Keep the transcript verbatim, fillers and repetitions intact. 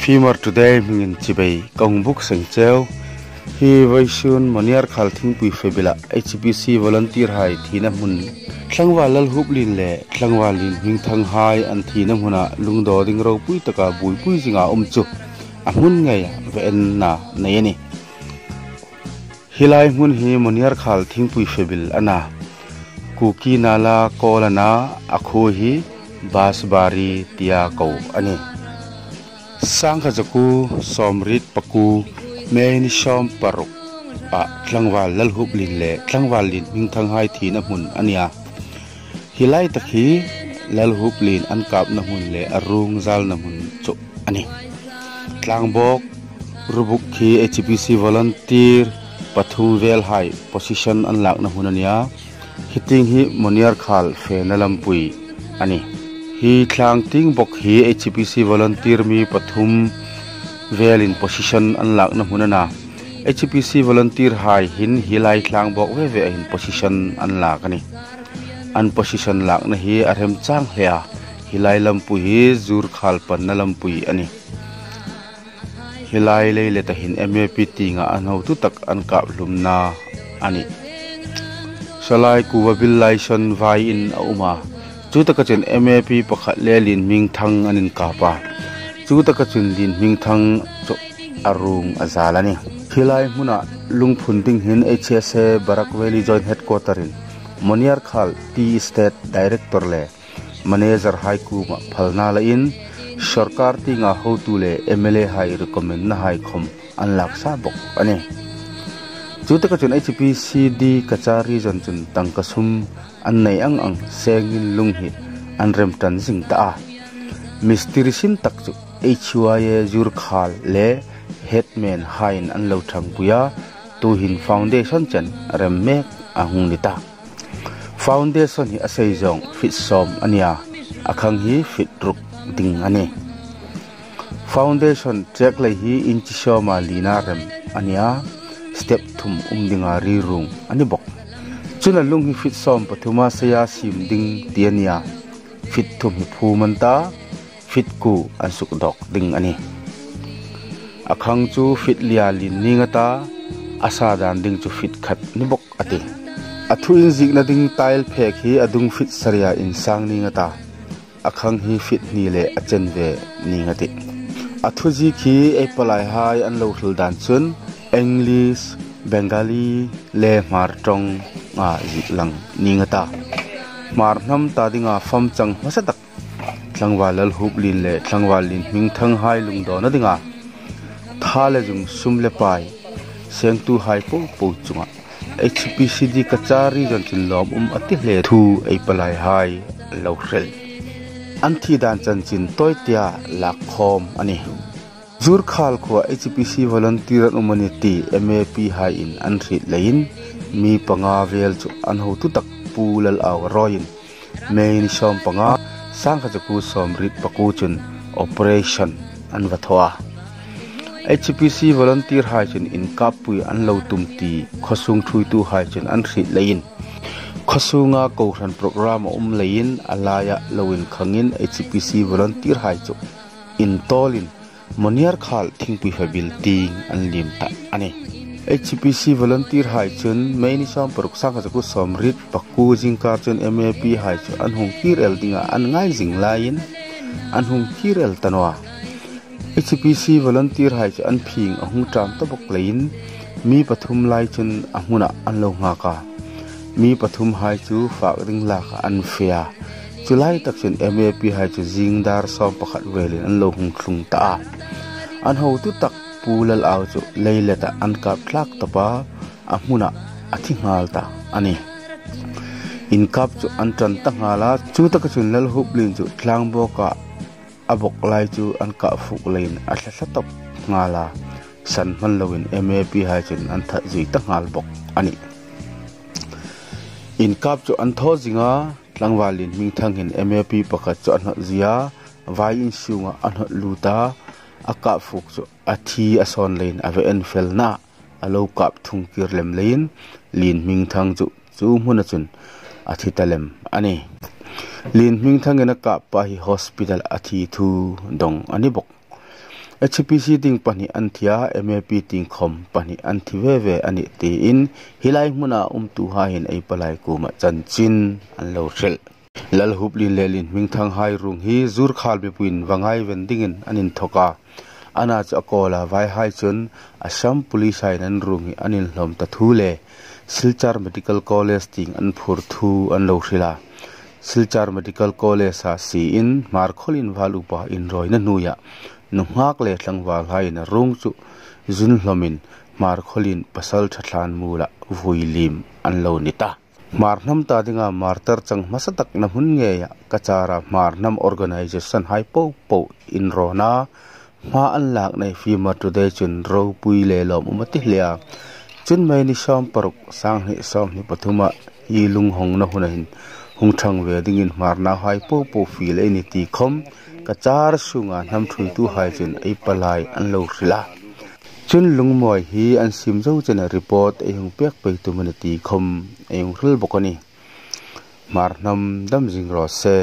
Hmar Today hmingin chibai ka hung buk seng cheu. Hi vawisun Moniarkhal thingpui febila H P C volunteer hai thina hmun, Tlangval Lalhuplien le Tlangval Lienhmingthang hai an thina hmuna lungdaw ding ropui taka buoipui zinga um chu a hmun ngeia va enna nei a nih. Hi lai hmun hi Moniarkhal thingpui febil a na. Kuki Nala Kawl a na, a khuo hi Basbari tia ko a nih. Sangkhat zakuo sawmriet pakuo, May ni sawm paruk a Tlangval Lalhuplien le Tlangval Lienhmingthang hai thina hmun a nih a. Hi lai tak hi Lalhuplien an kapna hmun le a ruong zalna hmun chu a nih. Tlangbawk rubuk khi H P C volunteer pathum vel hai position an lakna hmun a nih a. Hi tieng hi Moniarkhal fena lampui a nih. Hi tlang tieng bawk hi H P C volunteer mi pathum velin position an lakna hmun a na. H P C volunteer hai hin hi lai tlangbawk ve ve a hin position an lak a nih. An position lakna hi a remchang hle a. Hi lai lampui hi Zurkhal panna lampui a nih. Hi lai leileta hin M A P tienga an hotu tak an kap hlumna a nih. Salai kuva bil lai sawn vai in a um a. Chu taka chun M A P pakhat le Lienhmingthang an inkap a. Chu taka chun Lienhmingthang chu a ruong a zal a nih. Hi lai hmuna lungphun ding hin H S A Barak Valley Joint Headquarter in Moniarkhal Tea Estate Director le manager hai kuoma phalna la in, sorkar tienga hotu le M L A hai recommend na hai khom an laksa bawk a nih. Chu taka chun H P C D Cachar Region chun tangka sum an nei ang ang sengin lung hi an rem ṭan zing ta a. Mistiri sin tak chu H Y A Zurkhal le Headman haiin an lo ṭhangpui a, tuhin foundation chen rem mek a hung ni ta. Foundation hi a sei zawng fit sawm a nih a, a khang hi fit ruk ding a nih. Foundation chek lei hi inchi sawma lina rem a nih a, step thum um dinga ri ruong a ni bawk. Chun a lung hi fit sawm pathuma seia siem ding ti a nih a, fit thum hi phum an ta, fit kuo an suk dawk ding a nih. A khang chu fit lia lien ning a ta, a sa dan ding chu fit khat ni bawk a tih. A thu inziekna ding tile phek hi a dung fit saria insang ning a ta, a khang hi fit hni le a chen ve ning a tih. A thu ziek hi ei palai hai an lo hril dan chun English, Bengali le Hmar ṭawnga ziek lang ning a ta. Hmar hnam ta dinga fam chang hmasa tak Tlangval Lalhuplien le Tlangval Lienhmingthang hai lungdawna dinga tha le zung, sum le pai, sengtu hai popo chunga H P C D Cachar Region chun lawm um a ti hle thu ei palai hai lo hril. An thi dan chanchin tawi tia lak khawm a nih. Zurkhal khuoa H P C volunteer an um a nih ti M A P haiin an hriet leiin mi panga vel chu an hotu tak Pu Lal Au a rawiin May ni sawm panga, sangkhat zakuo sawmriet pakuo chun operation an va thaw a. H P C volunteer hai chun inkappui an lo tum ti khawsung thuoitu hai chun an hriet leiin, khawsunga kohran program a um leiin a laia lo inkhangin H P C volunteer hai chu intawlin Moniarkhal thingpui fabil tieng an liem ta a nih. H P C volunteer hai chun May ni sawm paruk, sangkhat zakuo sawmriet pakuo zingkar chun M A P hai chu an hung kir el dinga an ngai zing laiin an hung kir el ta naw a. H P C volunteer hai chu an phing a hung ṭam ta bawk leiin mi pathum lai chun a hmuna an lo nghak a. Mi pathum hai chu fak ding laka an fe a. Chu lai tak chun M A P hai chu zing dar sawm pakhat velin an lo hung tlung ta a. An hotu tak Pu Lal Au chu leileta an kap thlak tawpa a hmuna a thi nghal ta a nih. Inkap chu an ṭan ta nghal a, chu taka chun Lalhuplien chu tlangbawka a bawk lai chu an kap fuk leiin a thla thla tawp nghal a, san hman loin M A P hai chun an that zui ta nghal bawk a nih. Inkap chu an thaw zing a, Tlangval Lienhmingthang hin M A P pakhat chu a hnawt zui a, vai in sunga a hnawt lut a, a kap fuk chu a thi a sawn leiin a va en fel na a lo kap thung kir lem leiin Lienhmingthang chu chu hmuna chun a thi ta lem a nih. Lienhmingthangin a kap pa hi hospital a thi thu dawng a ni bawk. H P C tieng pahni an thi a, M A P tieng khawm pahni an thi ve ve a nih tiin hi lai hmuna umtuhai hin ei palai kuoma chanchin an lo hril. Lalhuplien le Linhmingthanghai ruong hi Zurkhal mipuiin va ngaiven dingin an inthawk a. Ana chu a kawla vaihai chun Assam Police-haiin an ruong hi an inhlawm ta thu le Silchar Medical College tieng an phur thu an lo hril a. Silchar Medical College-a siin Hmarkhawlien val upa inrawina hnuoia nunghak le tlangvalhaiin a ruong chu zun hlawmin Hmarkhawlien pasalṭha thlanmuola vui liem an lo ni ta. Hmar hnam ta dinga martar chang hmasa tak na hmun ngeia Cachar-a Hmar hnam organization-hai popo inrawna hma an lakna hi Fimer Today chun ropui le lawmum a ti hle a. Chun May ni sawm paruk, sanghni sawmhni pathuma hi lunghawngna huna hin hung ṭhang ve dingin Hmar nauhai popo fiel ei ni ti khawm Cachar sunga hnam ṭhuoituhai chun ei palai an lo hril a. Chun lungmawi hi an siem zo chena report ei hung pek pei tum a nih ti khawm ei hung hril bawk a nih. Hmar hnam dam zing raw se.